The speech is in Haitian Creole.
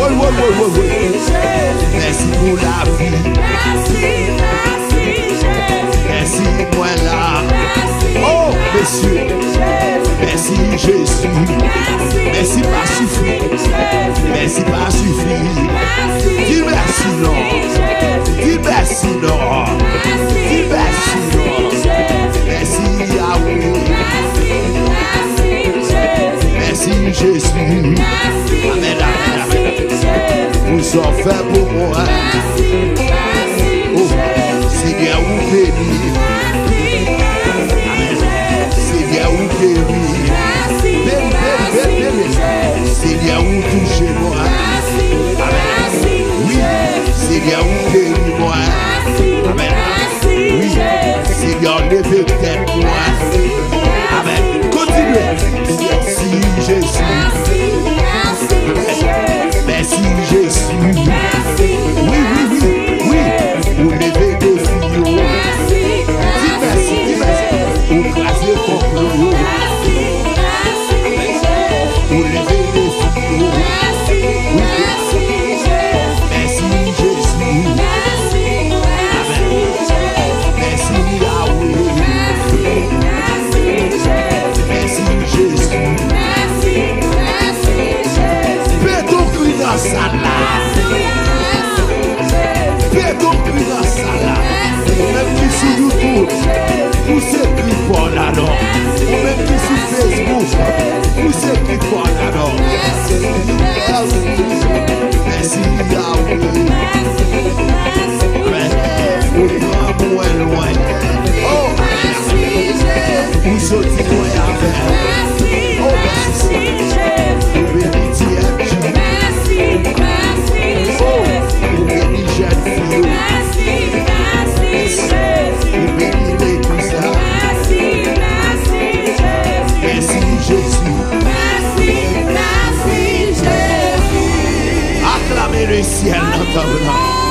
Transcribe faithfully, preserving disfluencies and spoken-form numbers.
Woy, woy, woy, woy. Mèsi pou lavi. Mèsi, mwen la. Oh, mesye. Mèsi, Jezi. Mèsi pa sifi. Mèsi pa sifi. Di mèsi non. Di mèsi non. Di mèsi non. Mèsi, Yahweh. Mèsi, Jezi. Amèn, amèn, amèn. Pou sa w fè pou mwen. Oh, Senyè, ou beni. Amèn. Senyè, ou geri. Beni, beni, beni, beni. Senyè, ou touche mwen. Amèn. Wi, Senyè, ou geri mwen. Amèn. Wi, Senyè, leve tèt mwen. Amèn. Kontinye. Mèsi, Jezi. Mèsi, Jezi. Wi, wi, wi, wi. Ou leve defi yo. Di mèsi, di mèsi. Ou kraze konplo yo. Ou leve defi yo. Wi. Mèsi, Jezi. Amèn. Mèsi, Yahweh. Mèsi, Jezi. Pete yon kri nan sal la. Pete yon kri nan sal la. Ou menm ki sou YouTube, pouse kri pa w ladan. Ou menm ki sou Facebook, pouse kri pa w ladan. Mèsi, Yahweh. Amèn. Ou pran mwen lwen. Oh, ou soti lwen avè m. Oh, mèsi, Senyè. Ou beni T F G. Oh, ou beni jèn fi yo. Ou beni legliz la. Mèsi, Jezi. Aklame lesyèl nan tanp lan.